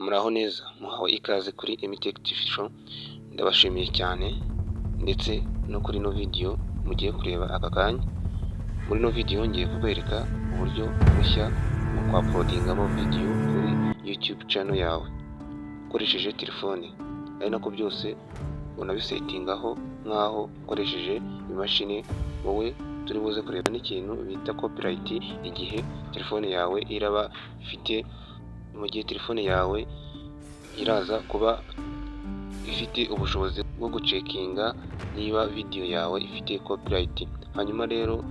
Muraho neza, muhawe ikaze kuri Emitech TV Show, ndabashimiye cyane ndetse no kuri ino video mugiye kureba aka kanya. Muri ino video ngiye kukwereka uburyo bushya bwo kwa-uploadingamo video kuri YouTube channel yawe ukoresheje telefone, ari nako byose unabisettingaho nk'aho ukoresheje imashini. Wowe turi buze kureba n'ikintu bita copyright igihe telefone yawe iraba ifite, mu gihe telefone yawe iraza kuba ifite ubushobozi bwo gucheckinga niba video yawe ifite copyright. Hanyuma rero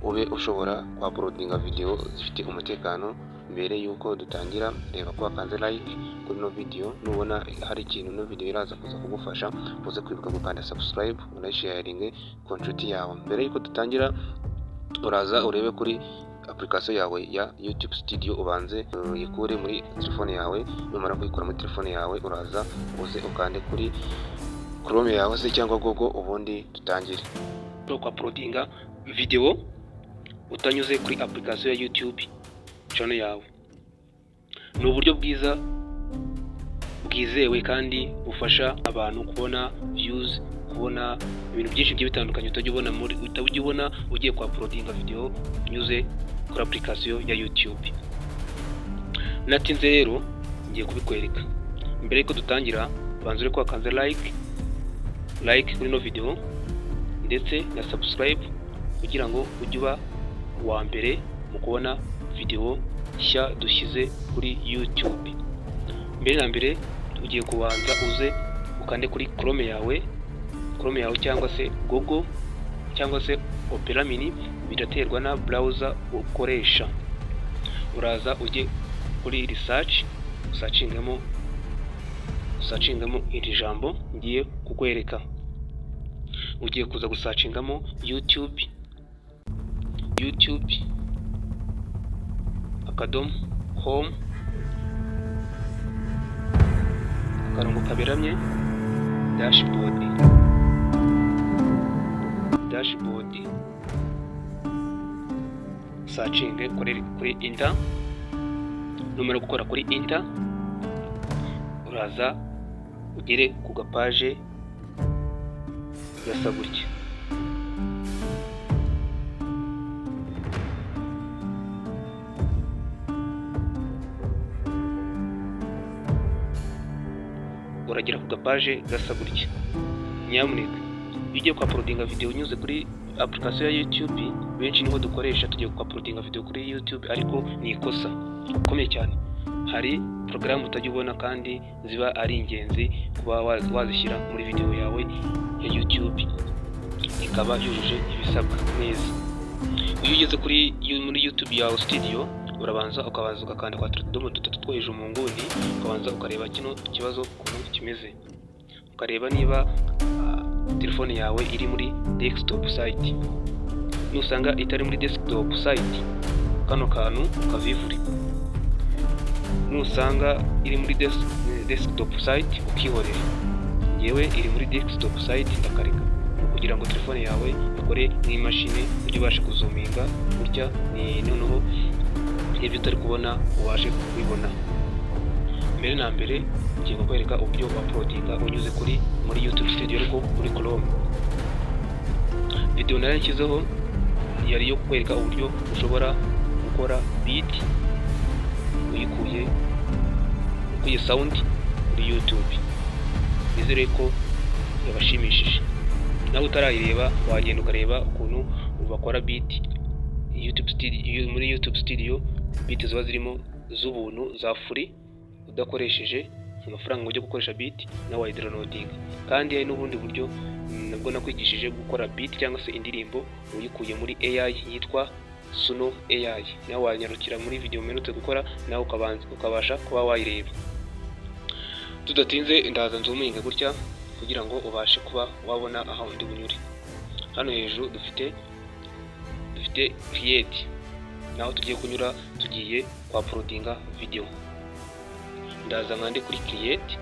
ube ushobora kwa-uploadinga video zifite umutekano. Mbere y'uko dutangira, reba ko wakanze like kuri ino video. Nubona hari ikintu ino video iraza kuza kugufasha, uze kwibuka gukanda subscribe, unayisharinge ku nshuti yawe. Mbere y'uko dutangira, uraza urebe kuri application yawe ya YouTube Studio, ubanze uyikure muri telefone yawe. Numara kuyikura muri telefone yawe, uraza uze ukande kuri Chrome yawe se cyangwa Google, ubundi dutangire. Kwa-uploadinga video utanyuze kuri application ya YouTube channel yawe ni uburyo bwiza bwizewe kandi bufasha abantu kubona views, kubona ibintu byinshi bigiye bitandukanye utajya ubona ugiye kwa-uploadinga video unyuze kuri application ya YouTube. Natinze rero, ngiye kubikwereka. Mbere yuko dutangira, banza urebe ko wakanze like kuri ino video ndetse na subscribe kugira ngo ujye uba uwa mbere mu kubona video nshya dushyize kuri YouTube. Mbere na mbere ugiye kubanza uze ukande kuri Chrome yawe cyangwa se Google cyangwa se Opera Mini, biraterwa na browser ukoresha. Uraza ujye kuri research, usearchingemo iri jambo ngiye kukwereka. Ugiye kuza gusearchingamo youtube.com/dashboard dashboard, usearchinge kuri enter. Numara gukora kuri enter, uraza ugere ku gapage gasa gutya. Uragera ku gapage gasa gutya. Nyamuneka, iyo ugiye kwa-uploadinga video unyuze kuri application ya YouTube, benshi niho dukoresha tugiye kwa-uploadinga video kuri YouTube, ariko ni ikosa rikomeye cyane. Hari porogaramu utajya ubona kandi ziba ari ingenzi kuba wazishyira muri video yawe ya YouTube ikaba yujuje ibisabwa neza. Iyo ugeze muri YouTube yawe Studio, urabanza ukabanza ugakanda kwa tudomo dutatu two hejuru mu nguni, ukabanza ukareba kino kibazo ukuntu kimeze, ukareba niba telefone yawe iri muri desktop site. Nusanga itari muri desktop site, kano kantu ukavivure. Nusanga iri muri desktop site, ukihorera. Ngewe iri muri desktop site, ndakareka. Kugira ngo telefone yawe ikore nk'imashini, ujye ubasha kuzoominga gutya, ni noneho ibyo utari kubona ubashe kubibona. Mbere na mbere ngiye kukwereka uburyo wa-uploadinga unyuze muri YouTube Studio ariko muri Chrome. Video nari nshyizeho yari iyo kukwereka uburyo ushobora gukora beat uyikuye ukuye sound kuri YouTube. Nizere ko yabashimishije. Nawe utarayireba, wagenda ukareba ukuntu bakora beat YouTube Studio, muri YouTube Studio beat ziba zirimo z'ubuntu, za free, udakoresheje amafaranga ngo ujye gukoresha beat, nawe wayidownloadinga. Kandi hari n'ubundi buryo nabwo nakwigishije gukora beat cyangwa se indirimbo uyikuye muri AI yitwa Suno AI. Nawe wanyarukira muri video mperutse gukora, nawe ukabasha kuba wayireba. Tudatinze, ndaza nzoominge gutya kugira ngo ubashe kuba wabona aho undi bunyure. Hano hejuru dufite create, naho tugiye kunyura tugiye kwa uploadinga video. Ndaza nkande kuri create.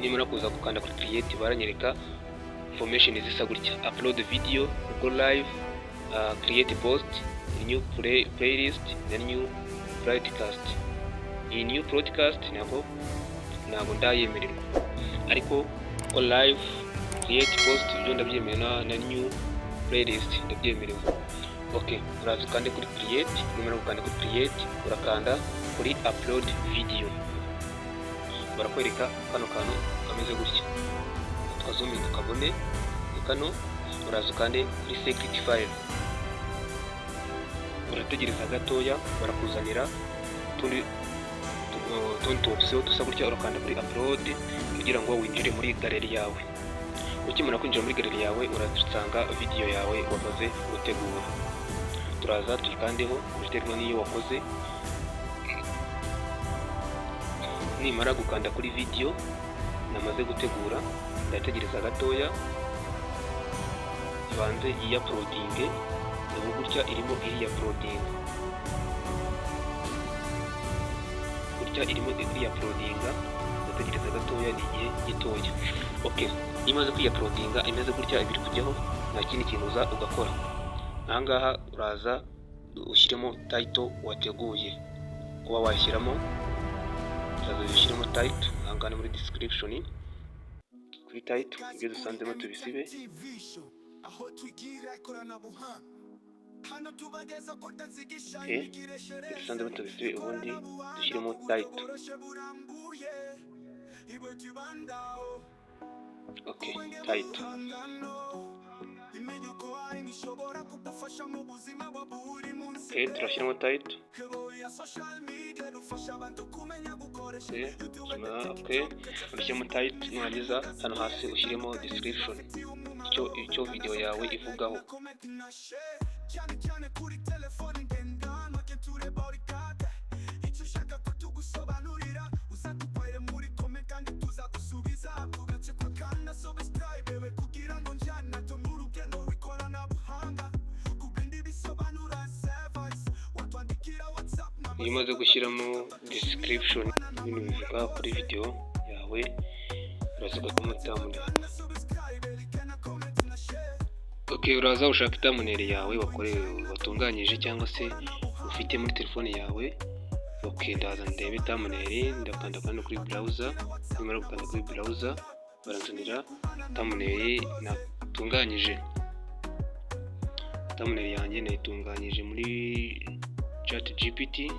Nimara kuza gukanda kuri create, baranyereka information zisa gutya: upload video, go live, create post, new playlist na new broadcast. Iyi new broadcast ntabwo ndayemererwa, ariko ko live, create post ibyo ndabyemerewe, na new playlist ndabyemerewe. Ok, uraza ukande kuri create. Numara gukanda kuri create, urakanda kuri upload video, barakwereka kano kantu kameze gutya. Tukazoominga ukabone ni kano. Uraza ukande kuri select file, urategereza gatoya, barakuzanira utundi tu option dusa gutya. Urakanda kuri upload kugira ngo winjire muri gallery yawe. Ukimara kwinjira muri gallery yawe, urasanga video yawe wamaze gutegura. Turaza tuyikandeho biterwa n'iyo wakoze. Nimara gukanda kuri video namaze gutegura, ndategereza gatoya ibanze yiyauploadinge. Ubu gutya irimo iriyauploadinga, gutya irimo iriyauploadinga. Ndategereza gatoya, ni igihe gitoya. Ok, iyo imaze kwiyauploadinga imeze gutya, ibiri kujyaho, nta kindi kintu uza ugakora. Ahangaha uraza ushyiremo title wateguye kuba washyiramo. Uraza ushyiremo title ahangaha muri description, kuri title ibyo dusanzemo tubisibe. Aho twigira ikoranabuhanga hano tubageza ko tazigisha. Okay. Ibyo dusanzemo tubisibe, ubundi dushyiremo title. Ibwe tubandaho. Ok, title. Imenya ko hari ishobora kugufasha mu buzima bwa buri munsi. Ok, turashyiramo title. Ya social media dufasha abantu kumenya gukoresha. Ok, urashyiramo title. Nurangiza, hano hasi ushyiremo description, icyo video yawe ivugaho. Comment na share, cyane cyane kuri telefone ngendanwa ke tureba orikate. Icyo ushaka ko tugusobanurira uzatupere muri comment kandi tuzagusubiza tugace kwa kanda subscribe kugira ngo njyana to mu rugendo rw'ikoranabuhanga. Ku bindi bisobanura service watwandikira WhatsApp. Iyo umaze gushyiramo description, ibintu bivuga kuri video yawe, uraza ugakoma thumbnail. Ok, uraza ushaka thumbnail yawe wakoreye, watunganyije cyangwa se ufite muri telefone yawe. Ok, ndaza ndebe thumbnail, ndakanda hano kuri browser. Nimara gukanda kuri browser, baranzanira thumbnail natunganyije. Thumbnail yanjye nayitunganyije muri Chat GPT.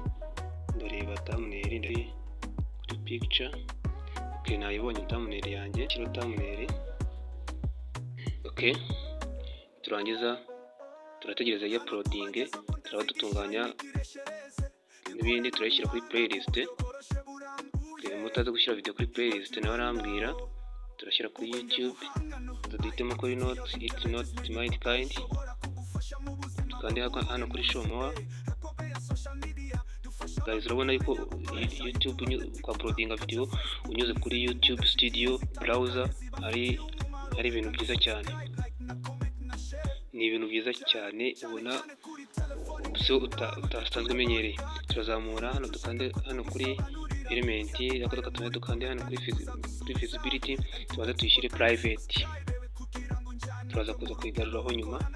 Ndareba thumbnail, ndari kuri picture. Ok, nayibonye thumbnail yanjye, shyira thumbnail. Ok, turangiza turategereza ya uploading, turaba dutunganya n'ibindi, turayishyira kuri playlist. Mutazi gushyira video kuri playlist nawe arambwira. Turashyira kuri YouTube, duhitemo kuri not, it's not my kind, tukande hano kuri show more. Guys, urabona yuko YouTube kwa uploadinga video unyuze kuri YouTube Studio browser ari ibintu byiza cyane, ni ibintu byiza cyane ubona so utasanzwe umenyereye. Turazamura hano, dukande hano kuri element, reka tubanze dukande hano kuri visibility, tubanze tuyishyire private, turaza kuza kuyigaruraho nyuma.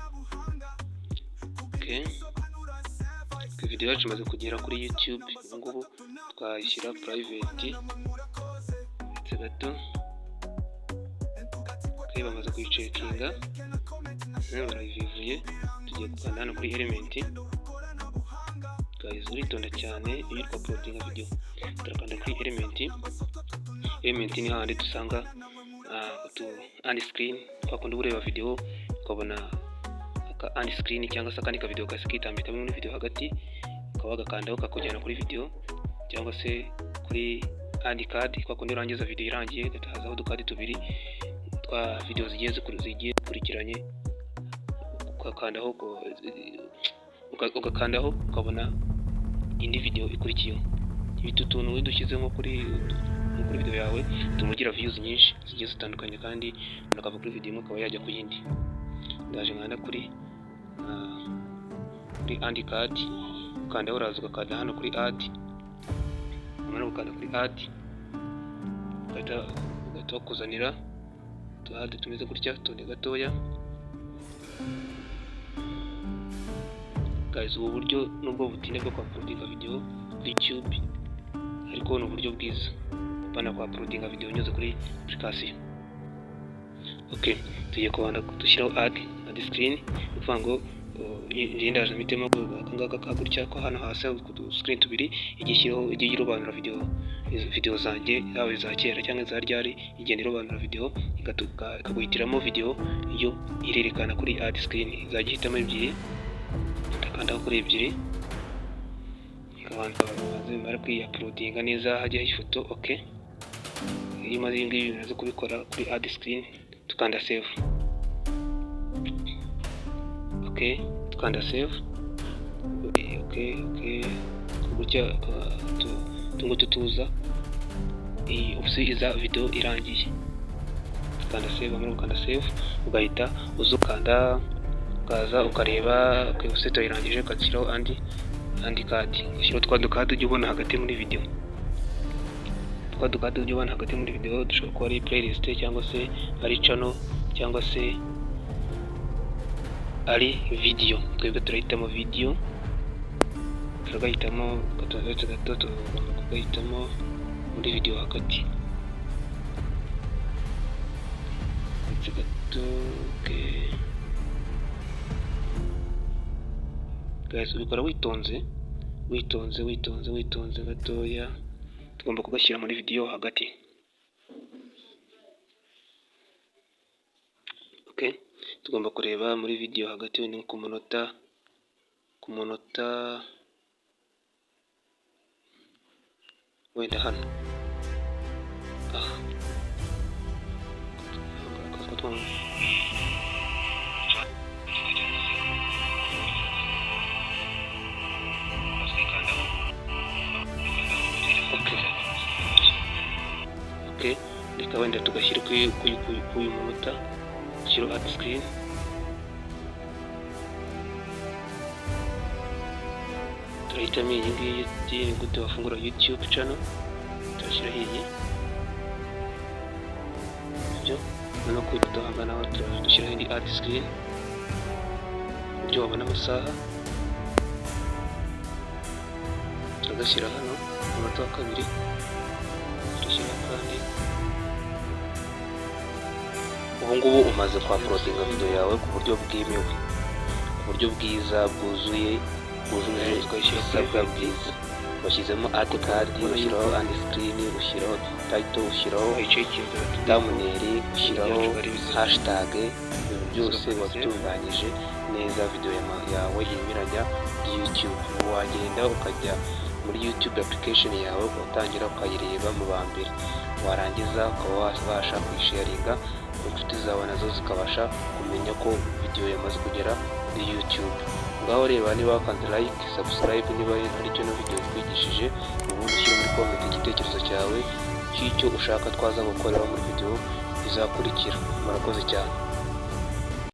Okay. Video yacu imaze kugera kuri YouTube, ubu ngubu twayishyira private ndetse gato. Okay, bamaze kuyicheckinga, barayivivuye. Tugiye gukanda hano kuri element. Guys, uritonda cyane iyo uri uploadinga video. Turakanda kuri element. Element ni hahandi dusanga utu end screen, twakunda ureba video ukabona aka end screen cyangwa se akandi ka video kahise kitambika muri video hagati, ukaba wagakandaho kakujyana kuri video, cyangwa se kuri end card, kwa kundi urangiza video irangiye hazaho uducard tubiri twa video zigiye zikurikiranye, ugakandaho ukabona indi video ikurikiyeho. Utu tuntu iyo dushyize nko kuri video yawe bituma ugira views nyinshi zigiye zitandukanye, kandi umuntu akava kuri video imwe akaba yajya ku yindi. Ndaje nkanda kuri end card, ukandaho, uraza ugakanda hano kuri add. Wamara gukanda kuri add, ugahita bakuzanira utu ad tumeze gutya tundi gatoya. Guys, ubu buryo nubwo butinda bwo kwa uploadinga video kuri YouTube, Ariko ni uburyo bwiza, apana kwa uploadinga video unyuze kuri application. Okay, tugiye kubanza dushyiraho add screen. Ni ukuvuga ngo njye ndaje mpitemo aka ngaka ka gutya ko hano hasi ku screen tubiri, ijye ishyiraho, ijye irobanura video zanjye, yaba iza kera cyangwa iza ryari, igenda irobanura video ikaguhitiramo video yo irerekana kuri add screen. Izajya ihitamo ebyiri, ndakandaho kuri ebyiri, ikabanza bimara kwiyauploadinga neza, hajyaho ifoto. Okay, iyo umaze ibi ngibi bimaze kubikora kuri add screen, tukanda save. Okay, tukanda save. Okay, gutya utu tuza iyi option iza video irangiye, ukanda save. Wamara gukanda save, ugahita uza ukanda, ukaza ukareba. Okay, option turayirangije, ugashyiraho andi card, ugashyiraho twa ducard ujya ubona hagati muri video. Twa ducard ujya ubona hagati muri video dushobora kuba ari playlist, cyangwa se ari channel, cyangwa se ari video. Twebwe turahitamo video, turagahitamo uretse gato, tugomba kugahitamo muri video hagati, uretse gato. Okay guys, ubikora witonze, witonze, witonze, witonze gatoya. Tugomba kugashyira muri video hagati. Okay, tugomba kureba muri video hagati, wenda ku munota wenda hano aha. Okay, reka wenda tugashyira kuri uyu munota, dushyiraho add screen. Turahitamo iyi ngiyi, ni gute wafungura YouTube channel, turashyiraho iyi ibyo. Noneho ku ifoto ahangana dushyiraho indi add screen, uburyo wabona amasaha. Turagashyira hano umunota wa kabiri, turashyiraho kandi. Ubu ngubu umaze kwa uploadinga video yawe ku buryo bwemewe, ku buryo bwiza bwuzuye, bwujuje ibisabwa bwiza. Washyizemo add card, ushyiraho end screen, ushyiraho title, ushyiraho thumbnail, ushyiraho hashtag, ibintu byose wabitunganyije neza. Video yawe irimo irajya kuri YouTube. Wagenda ukajya muri YouTube application yawe, ugatangira ukayireba mu ba mbere, warangiza ukaba wabasha kuyisharinga ku nshuti zawe, nazo zikabasha kumenya ko video yamaze kugera kuri YouTube. Ngaho reba niba wakanze like, subscribe, niba hari icyo ino video ikwigishije, ubundi ushyire muri comment igitekerezo cyawe cy'icyo ushaka twaza gukorera muri video izakurikira. Murakoze cyane.